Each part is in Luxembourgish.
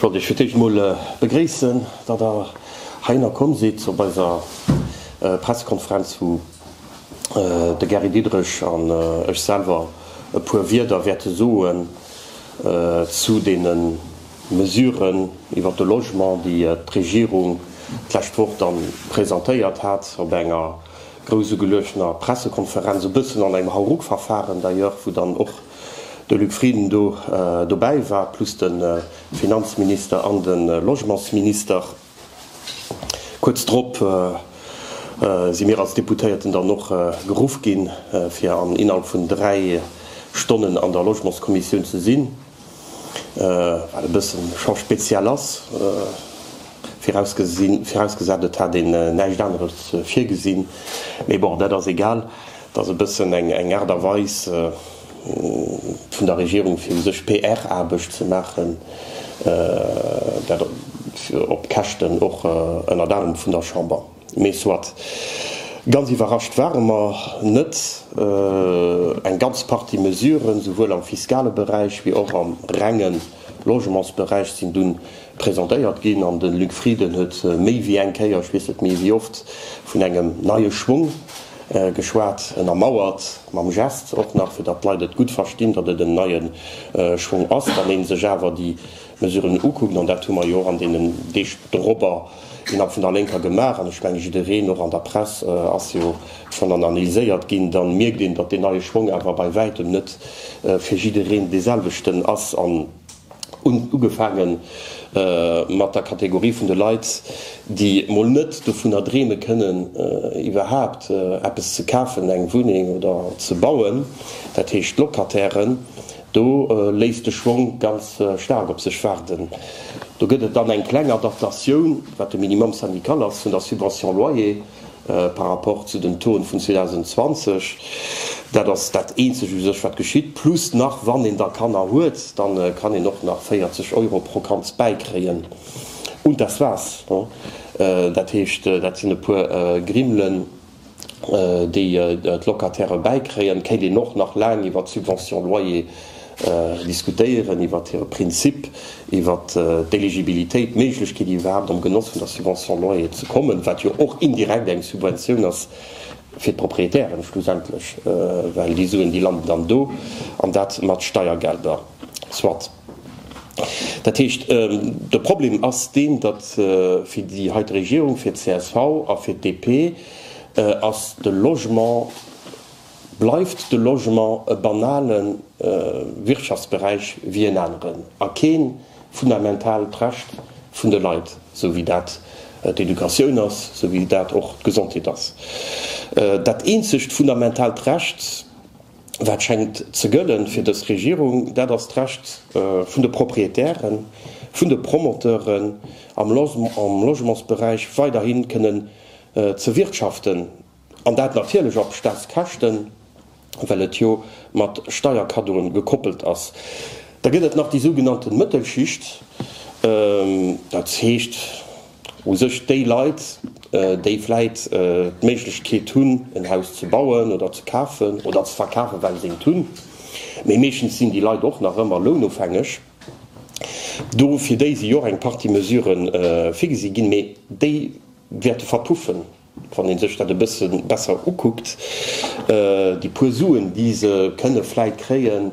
Ech wollt Iech fir d'éischt emol begréissen, datt Der heihinner komm sidd op eiser Pressekonferenz, wou de Gary Diderich an ech selwer e puer Wierder wäerte soen zu deene Mesuren iwwert de Logement, déi d'Regierung d'lescht Woch da presentéiert hat op enger grouss ugeluechter Pressekonferenz, e bëssen an engem Hauruck-Verfahren d'ailleurs, wou dann och de Luc Frieden do dobäi war, plus de Finanzminister an de Logementsminister. Kuerz drop si mir als Deputéierten dann och geruff ginn, fir an innerhalb vun 3 Stonnen an der Logementskommissioun ze sinn, wat e bësse scho speziell ass, virausgesat et hat een näischt aneres virgesinn. Mee bon, dat ass egal. Et ass e bëssen eng Aart a Weis vun der Regierung, fir u sech PR-Aarbecht ze maachen, dat op Käschten och ënnert anerem vun der Chamber. Mee soit. Ganz iwwerrascht ware mer net. Eng ganz Partie Mesuren, souwuel am fiskale Beräich wéi och am renge Logementsberäich, sinn dunn presentéiert ginn. An de Luc Frieden huet méi wéi eng Kéier, ech weess net méi wéi oft, vun engem neie Schwong geschwat, ënnermauert mam Gest och nach, fir datt d'Leit et gutt verstinn, datt et en neie Schwong ass. Wann ee sech awer déi Mesuren ukuckt, an dat hu mer jo och an deenen Deeg dorobber innerhalb vun der Lénker gemaach, an ech menge jiddereen, och an der Press ass jo schonn analyséiert ginn, da mierkt een, datt deen neie Schwong awer bei wäitem net fir jiddereen deeselwechten ass. An Ugefaange mat der Kategorie vun de Leit, déi mol net dovunner dreeme kënnen, iwwerhaapt eppes ze kafen, eng Wunneng oder ze bauen, dat heescht d'Locatairen, do léisst de Schwong ganz staark op sech waarden. Do gëtt et dann eng kleng Adaptatioun, wat de Minimum syndical ass vun der Subvention loyer. Par rapport zu den Tauxen vun 2020. Dat ass dat eenzegt u sech wat geschitt. Plus nach, wann een da Kanner huet, da kann een och nach 40 Euro pro Kand bäikréien. Und das war's. Dat heescht, dat sinn e puer Grimmelen, déi d'Locataire bäikréien. Kéint een och nach laang iwwer d'Subvention loyer diskutéieren, iwwer hire Prinzip, iwwer d'Eligibilitéit, d'Méiglechkeet iwwerhaapt am Genoss vun der Subvention loyer ze kommen, wat jo och indirekt eng Subventioun ass fir d'Proprietären schlussendlech, well déi Suen, déi landen dann do, an dat mat Steiergelder. Soit. Dat heescht, de Problem ass deen, datt fir déi heite Regierung, fir d'CSV a fir d'DP ass de Logement, bleift de Logement e banale Wirtschaftsberäich wéi en aneren a kee fundamentaalt Recht vun de Leit, sou wéi dat d'Educatioun ass, sou wéi dat och d'Gesondheet ass. Dat eenzegt fundamentaalt Recht, wat schengt ze gëlle fir dës Regierung, dat ass d'Recht vun de Proprietären, vun de Promoteuren am Logementsberäich weiderhi kënnen ze wirtschaften. An dat natierlech op Staatskäschten, well et jo mat Steierkaddoen gekoppelt ass. Da gëtt et nach déi sougenannte Mëttelschicht, dat heescht u sech déi Leit, déi vläit d'Méiglechkeet hunn, en Haus ze bauen oder ze kafen oder ze verkafen, well se eent hunn. Mee meeschtens sinn déi Leit och nach ëmmer lounofhängeg. Do fir déi si jo och eng Partie Mesurë virgesi ginn, mee déi wäerte verpuffen. Wann ee sech dat e bësse besser ukuckt, déi puer Suen, déi se kënne vläit kréien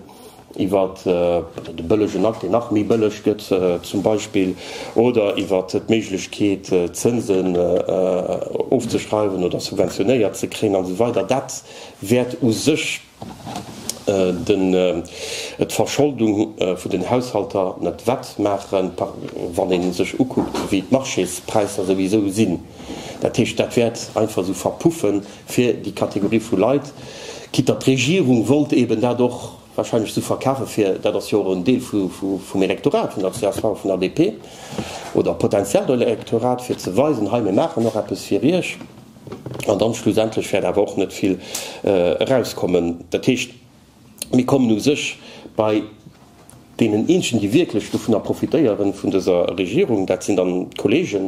iwwer de bëllegen Akt, deen nach méi bëlleg gëtt zum Beispill, oder iwwer d'Méiglechkeet, Zënsen ofzeschreiwen oder subventionéiert ze kréien an esou weider, dat wäert u sech d'Verscholdung vun den Haushalter net wett maachen, wann ee sech ukuckt, wéi d'Marchéspräisser souwisou sinn. Dat heescht, dat wäert einfach esou verpuffe fir déi Kategorie vu Leit, quitte datt d'Regierung wollt eeben dat och wahrscheinlech esou verkafen, fir, dat ass jo och en Deel vum Elektorat vun der csv a vun der DP, oder potenziellt Elektorat, fir ze weisen, hei mir maachen och eppes fir Iech. An dann schlussendlech wäert awer och net vill erauskommen. Dat heescht, mir kommen u sech bei deenen eenzegen, déi wierklech dovunner profitéieren, vun dëser Regierung, dat sinn dann d'Kollege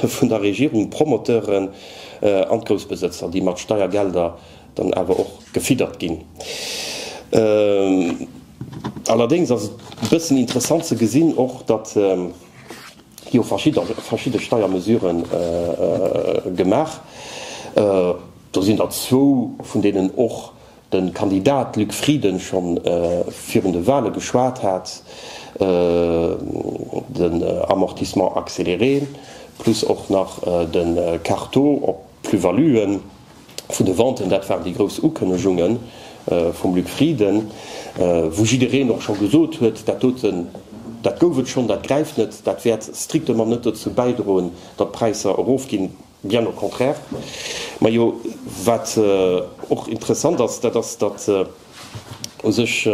vun der Regierung, d'Promoteuren an d'Groussbesëtzer, déi mat Steiergelder dann awer och gefiddert ginn. Allerdéngs ass et e bëssen interessant ze gesinn och, datt jo verschidde Steiermesurë gemaach. Do sinn der zwou, vun deenen och de Kandidat Luc Frieden scho virun de Wahle geschwat hat, den Amortissement accéléré plus och nach de Carteau op d'Plus-valuen vun de Venten. Dat waren déi grouss Ukënnegunge vum Luc Frieden, wou jiddereen och scho gesot huet, dat doten, dat gouf et schonn, dat gräift net, dat wäert strictement net dozou bäidroen, datt d'Präisser erofginn. Bien au contraire. Majo, wat och interessant ass, dat ass, datt u sech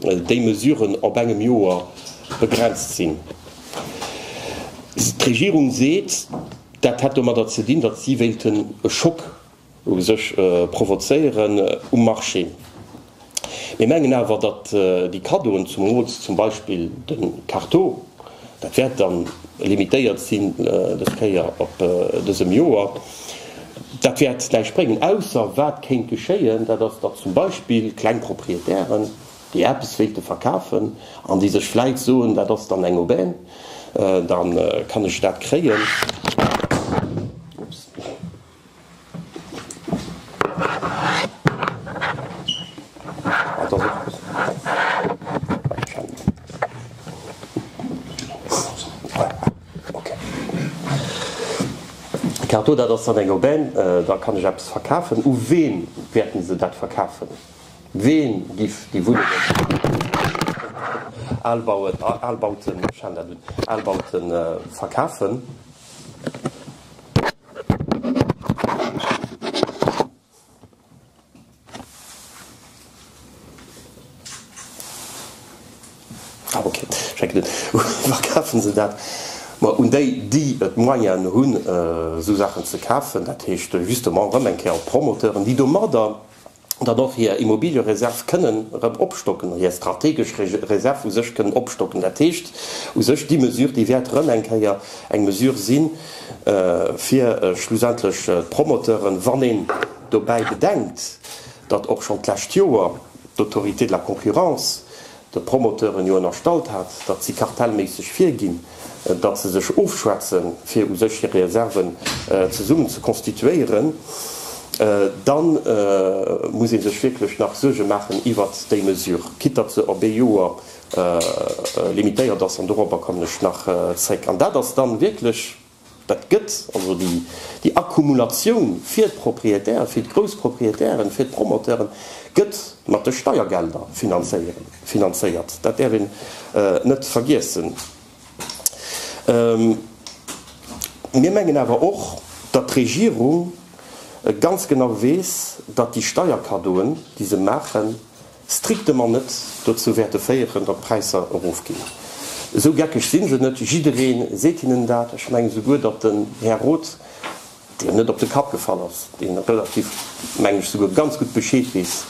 déi Mesuren op engem Joer begrenzt sinn. D'Regierung seet, dat hätt domadder ze dinn, datt si wéilten e Schock u sech provozéieren um Marché. Mir mengen awer, datt déi Kaddoen, zumools zum Beispill de Carteau, dat wäert da limitéiert sinn dës Kéier op dësem Joer, dat wäert näischt bréngen. Ausser wat kéint geschéien, dat ass, datt zum Beispill kleng Proprietären, déi eppes wéilte verkafen an déi sech vläit soen, dat ass dann eng Aubaine, da kann ech dat kréien. Carto, dat ass dann eng Aubaine, da kann ech eppes verkafen. U ween wäerten se dat verkafen? Ween giff déi Wunnengen, Albauten, Albauten verkafen? Ah ok, schenken net. Verkafen se dat ma un déi, déi d'Moyenen hunn, esou Saachen ze kafen, dat heescht justement erëm eng Kéier op d'Promoteuren, déi domadder dann och hir Immobiliereserv kënnen erëm opstocken, hir strategesch Reserv u sech kënnen opstocken. Dat heescht u sech, déi Mesure, déi wäert erëm eng Kéier eng Mesure si fir schlussendlech d'Promoteuren, wann een dobäi bedenkt, datt och schonn d'lescht Joer d'Autorité de la concurrence de Promoteuren jo ënnerstallt hat, datt si kartellméisseg virginn, datt se sech ofschwätzen, fir u sech hir Reserven zesummen ze konstituéieren, da muss ee sech wierklech nach Suerge maachen iwwert déi Mesure, quitte datt se op ee Joer limitéiert ass, an dorobber kommen ech nach zréck. An dat ass dann wierklech Dat gëtt also déi Akkumulatioun fir d'Propriétairen, fir d'grouss Propriétairen, fir d'Promoteuren, gëtt mat de Steiergelder finanzéiert. Dat däerf een net vergiessen. Mir mengen awer och, datt d'Regierung ganz genau weess, datt déi Steierkaddoen, déi se maachen, strictement net dozou wäerte féieren, datt d'Präisser erofginn. Esou geckeg si se net, jidderee seet hinnen dat. Ech mengen esouguer, datt den Här Roth, deen net op de Kapp gefall ass, dee relativ, mengen ech, souguer ganz gutt Bescheed weess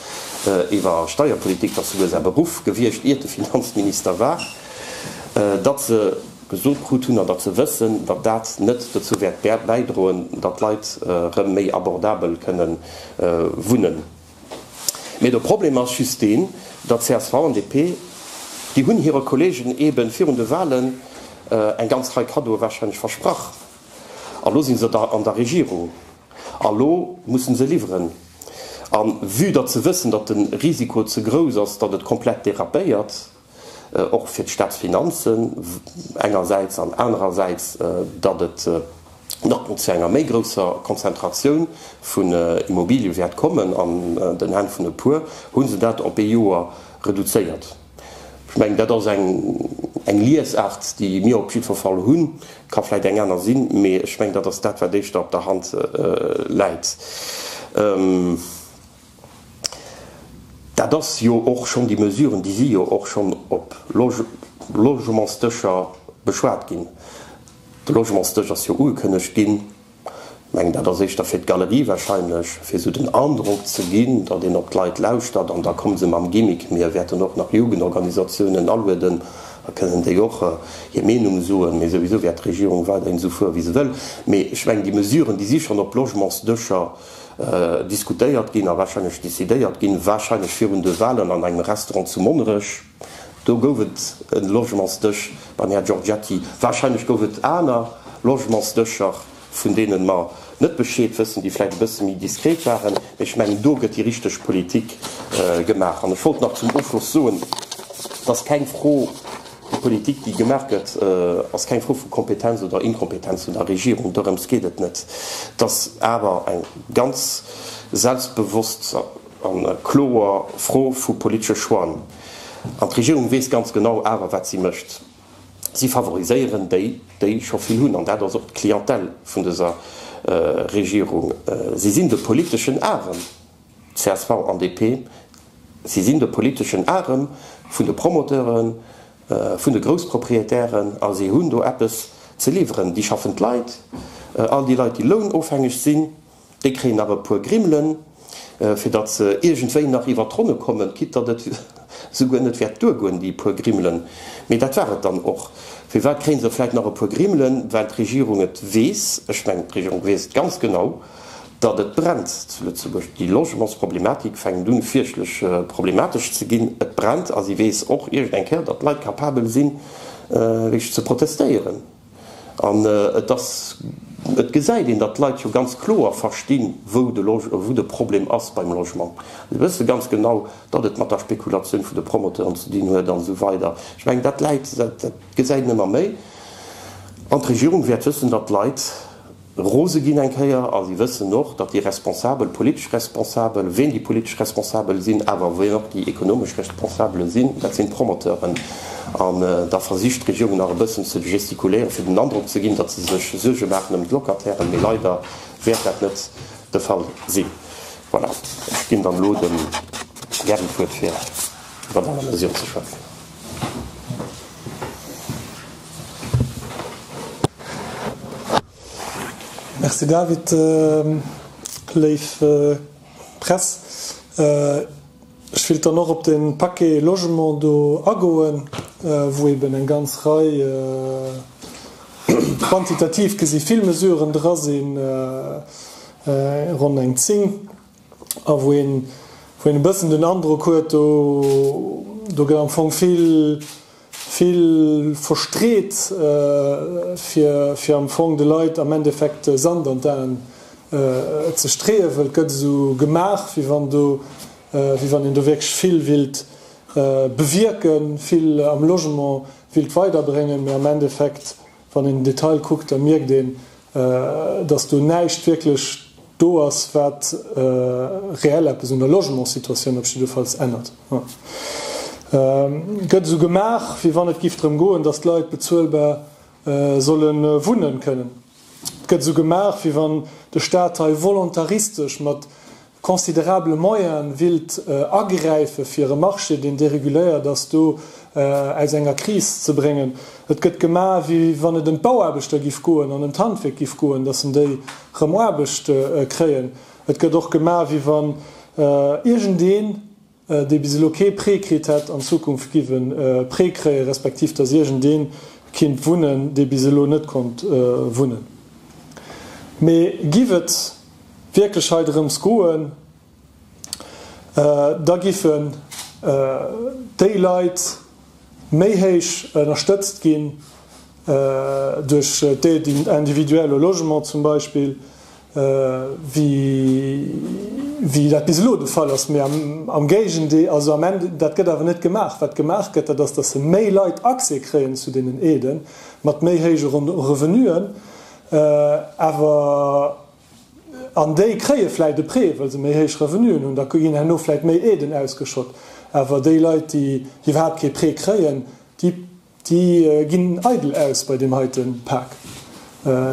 iwwer Steierpolitik, dat ass souguer säi Beruff gewiescht, iert e Finanzminister war, datt se gesot krut hunn an datt se wëssen, datt dat net dozou wäert bäidroen, datt d'Leit erëm méi abordabel kënne wunnen. Mee de Problem ass just deen, datt csv an DP, déi hunn hire Kollegen eebe virun de Wahlen eng ganz Rei Kaddoe warscheinlech versprach. A lo si se da an der Regierung a lo musse se liwweren. A vue datt se wëssen, datt de Risiko ze grouss ass, datt et komplett derapéiert, och fir d'Staatsfinanzen engersäits an anerersäits, datt et nach zu enger méi grousser Konzentratioun vun Immobilie wäert kommen an den Hänn vun e puer, hu se dat op ee Joer reduzéiert. Ech mengen, dat ass eng Liesaart, déi mir op jiddwer Fall hunn. Ka vläicht eng aner sinn, mee ech mengen, dat ass dat, wat éischter op der Hand läit. Dat ass jo och schonn, déi Mesuren, déi si jo och schonn op Logementsdëscher beschwat ginn. De Logementsdësch ass jo ugekënnegt ginn. Ech mengen, dat ass éischter fir d'Galerie wahrscheinlech, fir esou den Androck ze ginn, datt een op d'Leit lauschtert. An da komme se mam Gimmick, mir wäerten och nach Jugendorganisatiounen alueden, da kënnen déi och hir Meenung soen. Mee souwisou wäert d'Regierung weiderhin esou fuere wéi se wëll. Mee ech mengen, déi Mesuren, déi si schonn op Logementsdëscher diskutéiert ginn a wahrscheinlech decidéiert ginn, wahrscheinlech virun de Wahlen an engem Restaurant zu Monnerech. Do gouf et e Logementsdësch beim Här Giorgetti. Wahrscheinlech gouf et aner Logementsdëscher, vun deene mer net Bescheed wëssen, déi vläicht e bësse méi diskret waren. Mee ech mengen, do gëtt déi richteg Politik gemaach. An ech wollt nach zum Ofschloss soen, et ass keng Fro, déi Politik, déi gemaach gëtt, ass keng Fro vu Kompetenz oder Inkompetenz vun der Regierung. Dorëms geet et net. Et ass awer eng ganz selbstbewosst a kloer Fro vu politesche Choixen. An d'Regierung weess ganz genau awer, wat si mécht. Si favoriséieren déi, déi scho vill hunn. An dat ass och d'Clientèle vun dëser Regierung. Si sinn de politeschen Arem, csv an DP, si sinn de politeschen Arem vun de Promoteuren, vun de Groussproprietären a si hunn do eppes ze liwweren. Déi schaffend Leit, all déi Leit, déi lounofhängeg sinn, Déi kréien nach e puer Grimmelen, fir datt se iergendwéi nach iwwer d'Ronne kommen, quitte datt et souguer net wäert duergoen, déi puer Grimmelen. Mee dat war et dann och. Firwat kréie se vläicht nach e puer Grimmelen? Well d'Regierung et weess, ech mengen, d'Regierung weess et ganz genau, datt et brennt zu Lëtzebuerg. Déi Logementsproblematik fänkt un, fierchtlech problematesch ze ginn. Et brennt a si weess och iergendeng Kéier, datt d'Leit capabel sinn, wierklech ze protestéieren. An et ass, et gesäit een, datt d'Leit jo ganz kloer verstinn, wou de Log, wou de Problem ass beim Logement. Se wësse ganz genau, datt et mat der Spekulatioun vun de Promoteuren ze dinn huet an esou weider. Ech mengen, dat läit, dat gesäit een ëmmer méi. An d'Regierung wäert wëssen, datt d'Leit Rose ginn eng Kéier a si wëssen och, datt déi Responsabel, politesch Responsabel, ween déi politesch Responsabel sinn, awer ween och déi ekonomesch Responsabele sinn, dat sinn d'Promoteuren. An da versicht d'Regierung nach e bëssen ze gestikuléieren, fir den Androck ze ginn, datt se sech Suerge maachen ëm d'Locatairen, mee leider wäert dat net de Fall sinn. Voilà, ech ginn dann elo dem Gary d'Wuert, fir iwwer aner Mesuren ze schwätzen. Merci David. Léif Press, ech wéilt dann och op de Paquet Logement do agoen, wou eben eng ganz Rei, quantitativ gesi vill Mesuren dra sinn, ronn eng 10, a wou een, wou een e bëssen den Androck huet, do, do gëtt am Fong vill, vill verstreet, fir, fir am Fong de Leit am Endeffekt Sand an d'Aen ze streeën, well et gëtt esou gemaach, wéi wann do, wéi wann een do wierklech vill willt bewierken, vill am Logement willt weiderbréngen, mee am Endeffekt Wann een den Detail kuckt, da mierkt een, dass do näischt wierklech do ass, wat reell eppes un der Logementssituatioun op jiddefalls ännert. Et gëtt esou gemaach, wéi wann et giff drëm goen, dass d'Leit bezuelbar solle wunnen kënnen. Et gëtt esou gemaach, wéi wann de Staat hei volontaristesch mat considerabele Moyene willt agräife fir e Marché, deen dereguléiert ass, do aus enger Kris ze bréngen. Et gëtt gemaach, wéi wann et ëm d'Bauaarbechter giff goen an ëm d'Handwierk giff goen, datt en déi rëm Aarbecht kréien. Et gëtt och gemaach, wéi wann iergendeen, dee bis elo kee Prêt kritt hätt, an Zukunft giff e Prêt kréien, respektiv datt iergendee kinnt wunnen, dee bis elo net konnt wunnen. Mee giff et wierklech hei drëms goen, da giffen déi Leit méi héich ënnerstëtzt ginn duerch d'Aide individuelle au logement zum Beispill, wéi dat bis elo de Fall ass. Mee am Géigendeel, also am Enn, dat gëtt awer net gemaach. Wat gemaach gëtt, dat ass, datt méi Leit Accès kréien zu deenen Aiden, mat méi héije Revenuen, awer, an déi kréie vläicht e Prêt, well se méi héich Revenuen hunn, da ginn herno vläicht méi Aiden ausgeschott. Awer déi Leit, déi iwwerhaapt kee Prêt kréien, déi Déi ginn eidel aus bei deem heite Pak.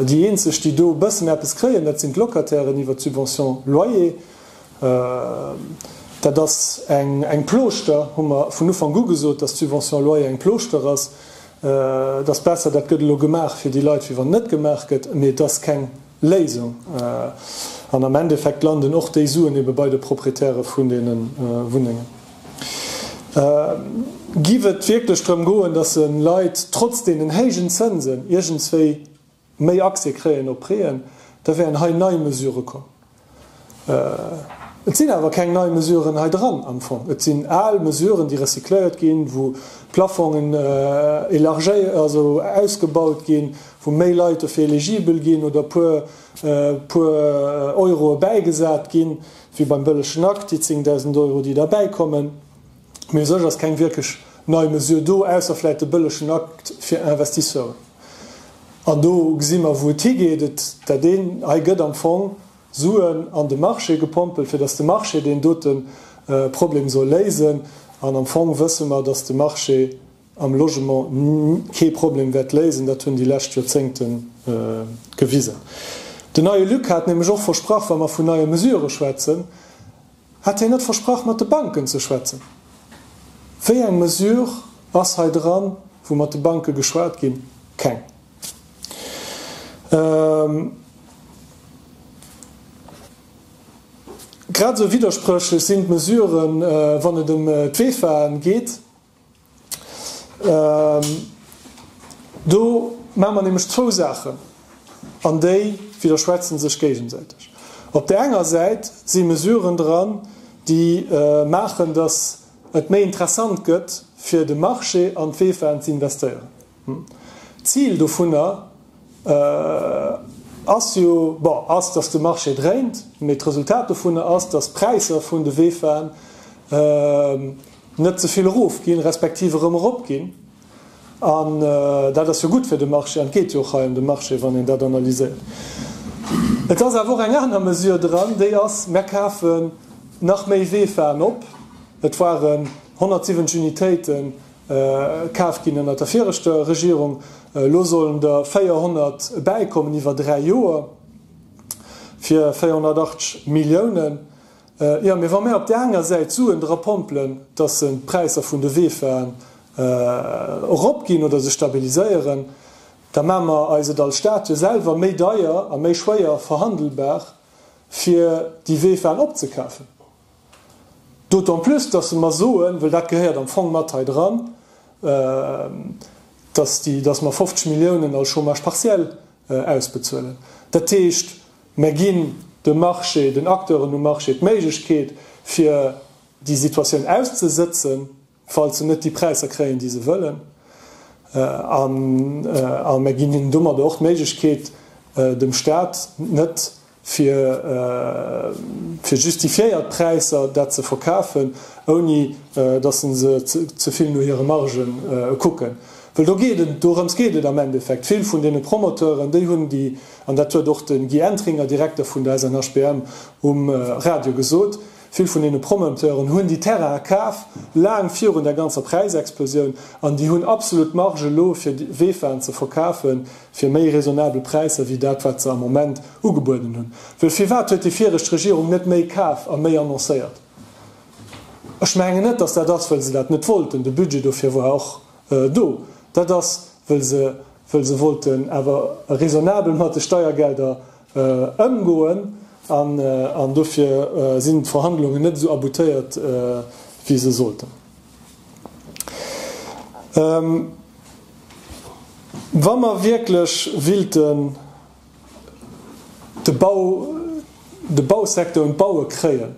Déi eenzeg, déi do e bëssen eppes kréien, dat sinn d'Locatairen iwwer d'Subvention loyer. Dat ass eng Plooschter, hu mer vun Ufank u gesot, dass d'Subvention loyer eng Plooschter ass. Et ass besser, dat gëtt elo gemaach fir déi Leit, wéi wann et net gemaach gëtt, mee et ass keng Léisung. An am Endeffekt landen och déi Suen ebe bei de Proprietäre vun deene Wunnengen. Giff et wierklech drëm goen, dass se Leit trotz deenen héijen Zënsen iergendswéi méi Accès kréien op Prêten, da wären hei nei Mesurë komm. Et sinn awer keng nei Mesuren hei dran am Fong. Et sinn al Mesuren, déi recycléiert ginn, wou Plafongen élargéiert, also ausgebaut ginn, wou méi Leit dofir eligibel ginn oder puer, puer Euroe bäigesat ginn, wéi beim bëllegen Akt, déi 10.000 Euro, déi derbäikommen. Mee u sech ass keng wierklech nei Mesure do, ausser vläicht de bëllegen Akt fir Investisseuren. An do gesi mer, wou et higeet. Et, dat een hei gëtt am Fong Suen an de Marché gepompelt, fir datt de Marché deen dote Problem soll léisen. An am Fong wësse mer, datt de Marché am Logement kee Problem wäert léisen. Dat hunn déi lescht Joerzéngte gewisen. Den neie Luc hat nämlech och versprach, wa mer vun neie Mesurë schwätzen, hat hien net versprach, mat de Banken ze schwätzen? Wéi eng Mesure ass hei dran, wou mat de Banke geschwat ginn? Keng. Grad esou widderspréchlech sinn d'Mesuren, wann et ëm d'VEFAen geet. Do maache mer nämlech zwou Saachen, an déi widderschwätze sech géigesäiteg. Op där enger Säit si Mesuren dran, déi maachen, datt et méi interessant gëtt, fir de Marché an d'VEFAen ze investéieren. D'Zil dovunner ass jo, bon, ass, dass de Marché dréint, mee d'Resultat dovunner ass, dass d'Präisser vun de VEFAen net ze vill erofginn, respektiv erëm eropginn. An dat ass jo gutt fir de Marché an et geet jo och hei ëm de Marché, wann een dat analyséiert. Et ass awer och eng aner Mesure dran, déi ass, Mer kafen nach méi VEFAen op. Et waren 170 Unitéiten Kaf ginn ënnert der viregter Regierung. Elo sollen der 400 bäikommen iwwer 3 Joer fir 480 Milliounen. Jo, mee wa mir op där enger Säit Suen dra pompelen, datt d'Präisser vun de VEFAen eropginn oder sech stabiliséieren, da maache mer eis et als Staat jo selwer méi deier a méi schwéier verhandelbar, fir déi VEFAen opzekafen. D'autant plus, dass se mer soen, well dat gehéiert am Fong mat hei dran, dass déi, dass mer 50 Milliounen als Chômage partiel ausbezuelen. Dat heescht, mer ginn dem Marché, den Acteuren um Marché d'Méiglechkeet, fir déi Situatioun auszesëtzen, falls se net déi Präisser kréien, déi se wëllen. A mer ginn hinnen domadder och d'Méiglechkeet, dem Stat net fir fir justifiéiert Präisser dat ze verkafen, ouni datt se ze vill no hire Margë kucken. Well do geet et, dorëms geet et am Endeffekt. Vill vun deene Promoteuren, déi hunn déi, an dat huet och de Guy Entringer, Direkter vun der SNHBM, um Radio gesot, Vill vun deene Promoteuren hunn déi Terraine kaf, laang virun der ganzer Präisexplosioun, an déi hunn absolut d'Marge elo, fir VEFAen ze verkafen, fir méi raisonnabel Präisser wéi dat, wat se am Moment ugebueden hunn. Well firwat huet déi viregt Regierung net méi kaf a méi annoncéiert? Ech mengen net, datt dat ass, well se dat net wollten, de Budget dofir war och do. Dat ass, well se, well se wollten awer raisonnabel mat de Steiergelder ëmgoen an dofir sinn d'Verhandlungen net esou aboutéiert, wéi se sollten. Wa mer wierklech willten de Bau, de Bausecteur un d'Baue kréien,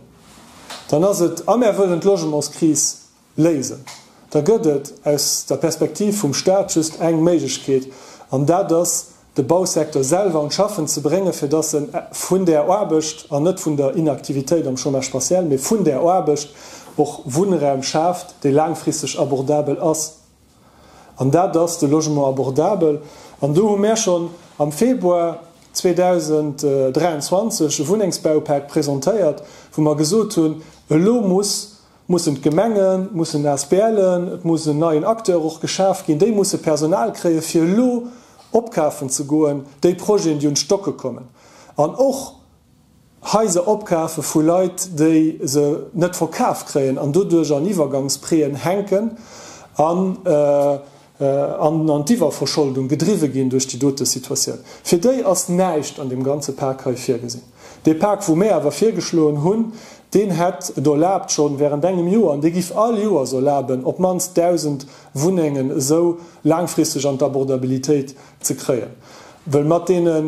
dann ass et, a mär wëllen d'Logementskris Léisen. Da gëtt et aus der Perspektiv vum Staat just eng Méiglechkeet, an dat ass, de Bausecteur selwer un d'Schaffen ze bréngen, fir dass en vun där Aarbecht, an net vun der Inaktivitéit am Chômage partiel, mee vun där Aarbecht och Wunnraum schaaft, dee laangfristeg abordabel ass. An dat ass de Logement abordabel. An do hu mär schonn am Februar 2023 e Wunnengsbaupak presentéiert, wou mer gesot hunn, elo muss mussen d'Gemengen, mussen d'ASBLen, et muss en neien Acteur och geschaf ginn, déi musse Personal kréien, fir elo opkafen ze goen, déi Projeten, déi un d'Stocke kommen, an och Haiser opkafe vu Leit, déi se net verkaf kréien an doduerch an Iwwergangsprêten hänken an an an d'Iwwerverscholdung gedriwwe ginn duerch déi dote Situatioun. Fir déi ass näischt an deem ganze Pak hei virgesinn. Dee Pak, wou mär awer virgeschloen hunn, deen hätt et erlaabt, scho während engem Joer, an dee giff all Joers erlaben, op d'mannst 1.000 Wunnengen esou laangfristeg an d'Abordabilitéit ze kréien. Wëll mat deene,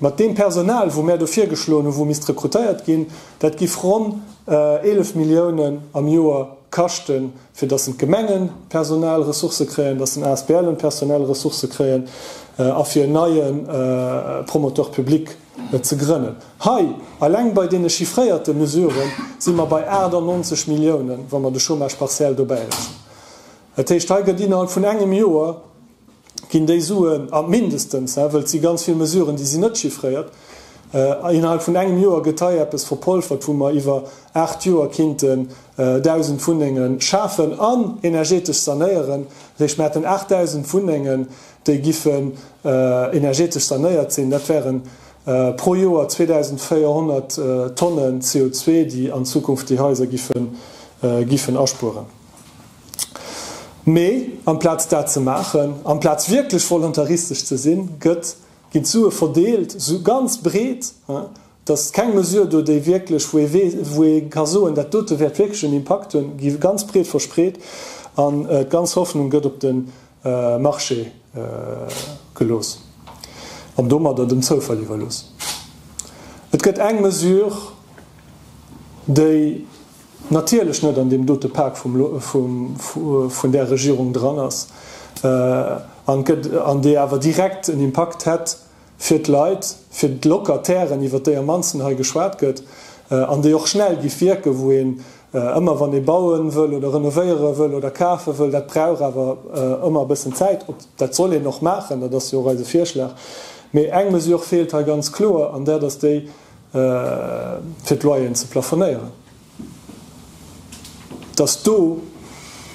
mat deem Personal, wou mär do virgeschloen hunn, wou misst rekrutéiert ginn, dat giff ronn 11 Milliounen am Joer kaschten, fir datt en d'Gemengen personell Ressourcë kréien, datt en ASBLen personell Ressourcë kréien a fir en neie Promoteur public ze grënnen. Hei, alleng bei deene chiffréierte Mesuren, si mer bei 98 Milliounen, wa mer de Chômage partiel dobäi rechnen. Dat heescht, hei gëtt innerhalb vun engem Joer, ginn déi Suen, a mindestens, wëll et si ganz vill Mesuren, déi sinn net chiffréiert, innerhalb vun engem Joer gëtt hei eppes verpolfert, wou mer iwwer 8 Joer kinnten 1.000 Wunnenge schafen an energetesch sanéieren. Dat heescht, mer hätten 8.000 Wunnengen, déi giffen energetesch sanéiert sinn. Dat wären pro Joer 2.400 Tonnen CO2, déi an Zukunft déi Haiser giffen aspueren. Mee amplaz dat ze maachen, amplaz wierklech volontaristesch ze sinn, gëtt, ginn d'Sue verdeelt, esou ganz breet, dass keng Mesure do, déi wierklech, wou ee weess, wou ee ka soen, dat dote wäert wierklech en Impakt hunn, gi ganz breet verspreet an d'ganz Hoffnung gëtt op de Marché gelooss an domadder dem Zoufall iwwerlooss. Et gëtt eng Mesure, déi natierlech net an deem dote Pak vum vun där Regierung dran ass an gëtt, an déi awer direkt en Impakt hätt fir d'Leit, fir d'Locatairen, iwwert déi am mannsten hei geschwat gëtt, an déi och schnell giff wierken, wou een ëmmer, wann ee bauen wëll oder renovéiere wëll oder kafe wëll, dat brauch awer ëmmer e bëssen Zäit, dat soll een och maachen, dat ass jo och eise Virschlag, mee eng Mesure feelt hei ganz kloer, an dat ass déi, fir d'Loyeren ze plafonéieren, dass do,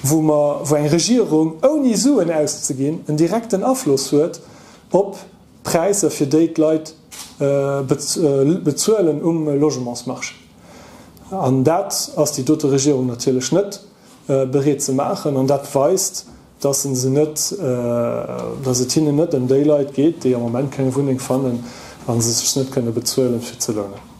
wou mer, wou eng Regierung ouni Suen auszeginn en direkten Afloss huet op d'Präisser, fir déi d'Leit bezuelen um Logementsmarché. An dat ass déi dote Regierung natierlech net bereet ze maachen. An dat weist, dass se se net, dass et hinnen net ëm déi Leit geet, déi am Moment keng Wunneng fannen a se sech net kënne bezuelen, fir ze lounen.